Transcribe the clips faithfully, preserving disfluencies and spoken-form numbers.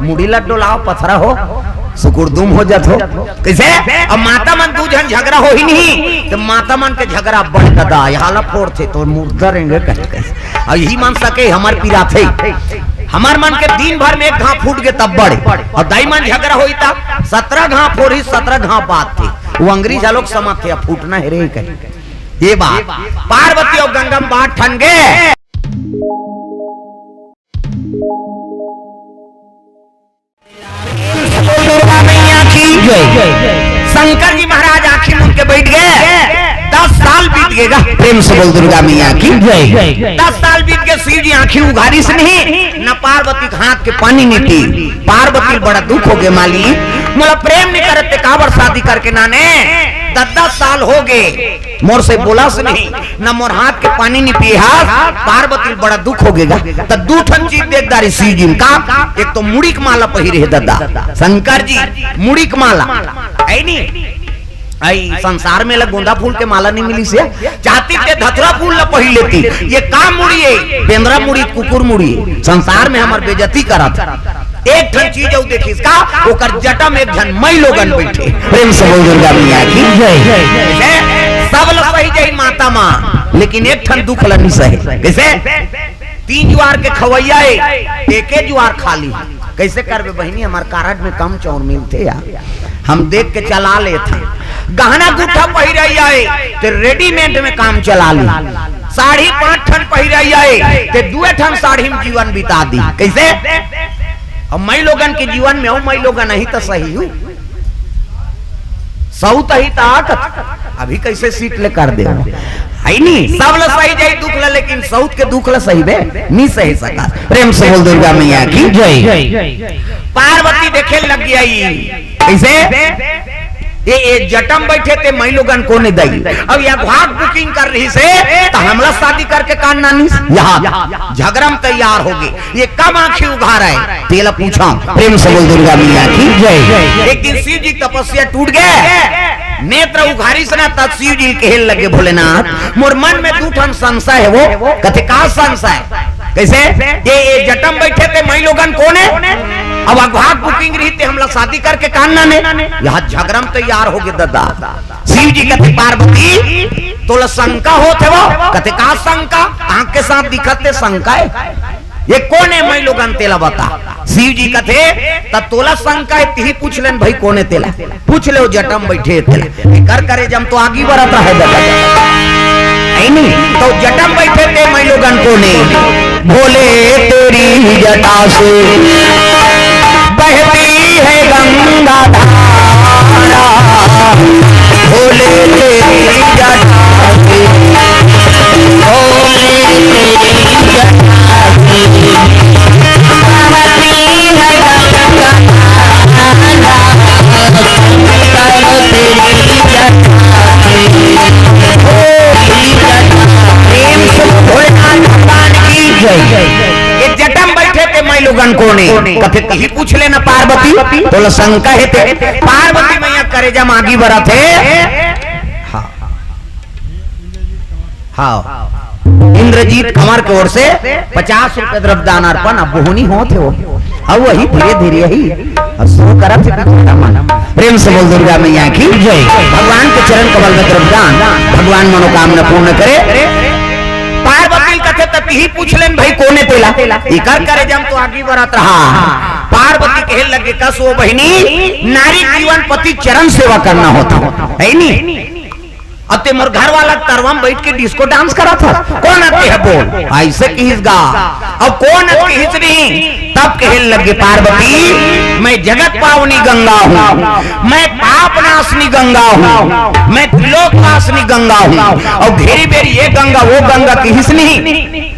मुड़ी ला डोलाव पथरा हो, सुकुड़दुम हो जात हो। कइसे? अब माता मन दू झन झगरा होही नहीं, त माता मन के झगरा बड़ ददा, यहाँ ला फोड़थे, तोर मुर्दा रेंगे कहे, कहे। अब इही मन सके हमर पिराथे। हमर मन के दिन भर में एक घांव फूट गे तब बड़े। अउ दाई मन झगरा होही त सतरा घांव फोड़ही, सतरा घांव बांधथे। वो अंगरी झलोक समझथे, अब फूटना हे रे कहे। ये बात पार्वती अउ गंगा म बांट ठन गे। बोल दुर्गा मैया की जय। शंकर जी महाराज आंखी मूंद के बैठ गए। दस साल बीत गए गा। प्रेम से बोल दुर्गा मैया की जय। दस साल बीत गए, शिव जी आंखी उघारिस नहीं, न पार्वती के हाथ के पानी नहीं पी। पार्वती ल बड़ा दुख हो गए, माली मोला प्रेम नहीं करत ते काबर शादी करके नाने। दस दस साल हो गए, मोर से बोलस नहीं, न मोर हाथ के पानी नहीं पिए हस। पार्वती ल बड़ा दुख हो गए गा। त दू ठन चीज दे डारिस शिव जी म का, एक तो मुड़ी के माला पहिरे हे ददा, शंकर जी मुड़ी के माला, है नी? आई संसार में ला गोंदा फूल के माला नहीं मिलिस हे, चाहती ते धतुरा फूल ला पहिर लेती। ये का मुड़ी हे? बेंदरा मुड़ी, कुकुर मुड़ी। संसार में हमर बेइज्जती करत। एक ठन चीज अउ देखिस का, ओकर जटा म एक झन माईलोगन बैठे। प्रेम से बोल दुर्गा मैया की जय। कइसे? सब ला सहि जाही माता माँ, लेकिन एक ठन दुख ला नइ सहे। कइसे? तीन जुवार के खवइया हे, एके जुवार खा ली। कइसे करबे बहिनी, हमर कारड में कम चाउर मिलथे यार, हम देख के चला लेथन। गहना गुट्ठा पहिरइया हे, ते रेडीमेड में काम चला ली। साड़ी पांच ठन पहिरइया हे, ते दुए ठन साड़ी म जीवन बिता दी। कइसे? अब माईलोगन के जीवन में, ओ माईलोगन, अही त सही हूँ। सउत अही त आकत, अभी कइसे सीट ले कर दे, है नी? सब ला सहि जाही दुख ला, लेकिन सउत के दुख ला सहिबे नइ सहि सकस। प्रेम से बोल दुर्गा मैया की जय। पार्वती देखे लग गई। कइसे? ये, ये जटा म बैठे ते माईलोगन कोने दई। अब ये अघवा के बुकिंग कर रहिस हे, त हमला शादी करके का नानिस? यहाँ झगरा म तैयार हो गे। ये कम आंखी उघारे हे, तेला पूछव। प्रेम से बोल दुर्गा मैया की जय। एक दिन शिव जी के तपस्या टूट गे, नेत्र उघारिस ना, तब शिव जी ल कहे लगे, भोलेनाथ, मोर मन में दू ठन संशय हे। वो कथे, का संशय? कइसे? ये, ये जटा म बैठे ते माईलोगन कोने? अब अघवा के बुकिंग रही ते हमला शादी करके का नाने? यहाँ झगरा म तैयार हो गे ददा। शिव जी कथे, पार्वती, तोला शंका होत हे वो? कथे, का शंका? आंख के साथ दिखत ते शंका हे। ये कोने माईलोगन, तेला बता। शिव जी कथे, त तोला शंका हे, तिही पूछ लेन भाई, कोने तेला? पूछ ले, वो जटा म बैठे हे तेला। एकर करेजा म तो आगी बरत रहे ददा। है नी? त जटा म बैठे ते माईलोगन कोने? भोले तेरी जटा से बहती है गंगा धारा, भोले तेरी जटा से, भोले तेरी जटा से, बहती है गंगा धारा, भोले तेरी जटा से, भोले तेरी जटा से। प्रेम से भोलेनाथ भगवान की जय। ये जटा म बैठे ते माईलोगन कोने? कथे, तिही पूछ लेना पार्वती, तोला शंका हे ते। पार्वती मैया करेजा म आगी बरत हे। हाँ। हाँ। इंद्रजीत कंवर के ओर से पचास रुपए द्रव्य दान अर्पण। अब बोहनी होत हे वो। अब वही धीरे धीरे ही। अब शुरू करत हे बिचारा मन। प्रेम से बोल दुर्गा मैया की जय। भगवान के चरण कमल में द्रव्य दान, भगवान मनोकामना पूर्ण करे। पार्वती कथे, त तिही पूछ लेन भाई, कोने तेला? एकर करेजा म तो आगी बरत रहा। पार्वती कहे लगे, कस वो बहिनी, नारी जीवन पति चरण सेवा करना होथे, है नी? अब ते मोर घर वाला तरवा म बैठ के डिस्को डांस करत हस, कोन आते है बोल? अइसे किहिस गा। अब कोन आते किहिस नहीं? तब कहे लगे पार्वती, मैं जगत पावनी गंगा हूँ, मैं पाप नाशनी गंगा हूँ, मैं त्रिलोक नाशनी गंगा हूँ। अउ घेरी बेरी ये गंगा, वो गंगा किहिस नहीं।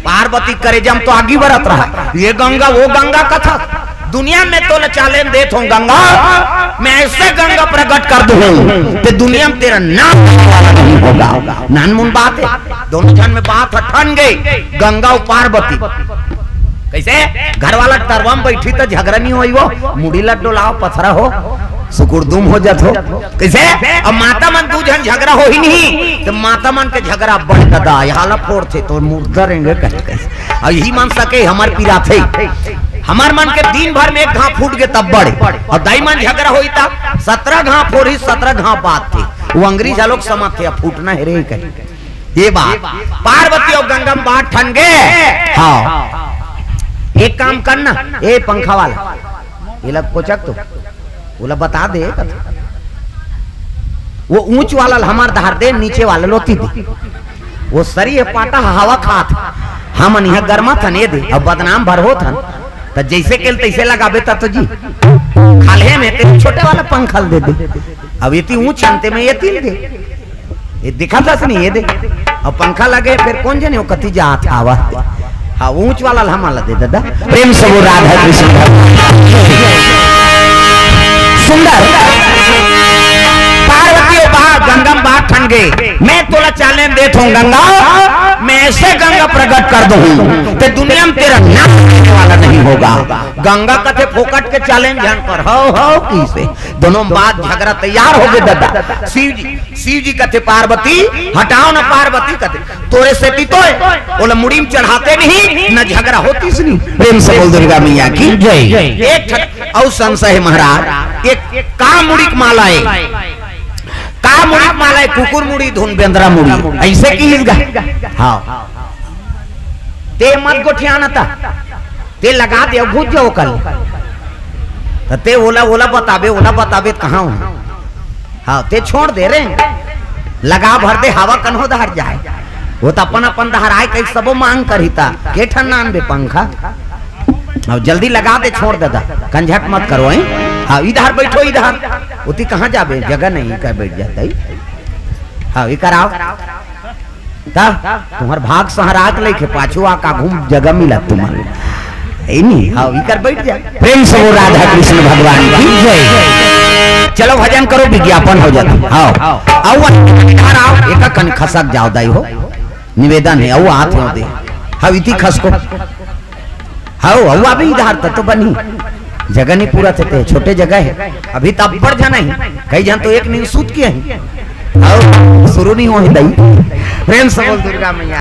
पार्वती करेजा म तो आगी बरत रहा, ये गंगा, वो गंगा कथा। दुनिया में तोला challenge देत हूँ गंगा, मैं ऐसे गंगा प्रकट कर दूँ, ते दुनिया में तेरा नाम लेने वाला नहीं होगा। नानमुन बात हे, दोनों झन में बात ह ठन गे, गंगा अउ पार्वती। कइसे? घर वाला तरवा म बैठी त झगरा नहीं होई वो, मुड़ी ला डोलाव पथरा हो, सुकुड़दुम हो जात हो। कइसे? अब माता मन दू झन झगरा होही नहीं, त माता मन के झगरा बड़ ददा, यहाँ ला फोड़थे, तोर मुर्दा रेंगे कहे, कहे। अब इही मन सके हमर पिराथे। हमर मन के दिन भर में एक घांव फूट गे तब बड़े, अउ दाई मन झगरा होई त सतरा घांव फोरही, सतरा घांव बात थे। वो अंग्रेज लोग समझ थे, अब फूटना हे रे कहीं। ये बात, पार्वती अउ गंगा म बात ठन गे। हाँ, एक काम करना, ए पंखा वाला, ये लग कोचक तो, वो ला बता दे, वो ऊंच वाला ल हमर धार दे, नीचे वाला ल ओती दे। वो सरी हे पाटा ह हवा खात, हमन इहाँ गरमा थन, ये दे, अब बदनाम भर होत हन। त जैसे केल तैसे लगाबे त तो जी। खाल्हे में ते छोटे वाला पंखा ल दे दे। अब एती ऊंच अंते में एती ल दे। ये दिखा दस नहीं, ये दे। अब पंखा लगे, फिर कौन जने वो कती जात हवा। हाँ, ऊंच वाला ल हमन ला दे दे दा। प्रेम से वो राधा कृष्ण भगवान। सुंदर। पार्वती अउ बा-, गंगा म बात ठन गे। मैं तोला challenge देत हूँ गंगा, मैं ऐसे गंगा प्रकट कर दूँ, ते दुनिया में तेरा नाश होने वाला नहीं होगा। गंगा कथे फोकट के challenge झन कर, हव, हव, किसे? दोनों म बात झगरा तैयार हो गे ददा। शिव जी, शिव जी कथे पार्वती, हटाओ ना पार्वती कथे, तोरे सेती तो हे, ओला मुड़ी म चढ़ाते नहीं, न झगरा होतिस नहीं। प्रेम से बोल दुर्गा मैया की जय। एक ठक अउ संशय हे महाराज, एक का मुड़ी के माला हे, का मुड़ी के माला हे, कुकुर मुड़ी धुन बेंदरा मुड़ी, ऐसे किहिस गा। हाँ, ते मत गोठियाना ता, ते लगा दे, घुस जाओ कल। त ते ओला, ओला बताबे, ओला बताबे, कहाँ हो? हाँ, ते छोड़ दे रे, लगा भर दे, हवा कन्हो धार जाए। वो त अपन अपन धार आए, कहीं सबो मांग करही ता, के ठन नान बे पंखा। अब जल्दी लगा दे, छोड़ दे दा, कंझट मत करो, हैं? हाँ, इधर बैठो, इधर। ओती कहाँ जाबे, जगह नहीं, कह बैठ जाता ही। हाँ, इकर आओ। ता तुम्हर भाग सहरात लेके पाछू आ का घूम जगह मिला तुम्हर। ए नहीं, हाँ, इकर बैठ जा। प्रेम से वो राधा कृष्ण भगवान की जय। चलो भजन करो, विज्ञापन हो जाता। हाँ, आओ, इधर आओ, एक कन खसक जाओ दाई हो, निवेदन हे, आओ हाथ हो दे। हाँ, इती खसको। हव, हव, अभी इधर त तो बनी। जगह नहीं पूरा थे, ते छोटे जगह हे। अभी त अब्बड़ झन हे, कई झन तो एक नींद सूत के हे। हव, शुरू नहीं होही दाई। प्रेम से बोल दुर्गा मैया।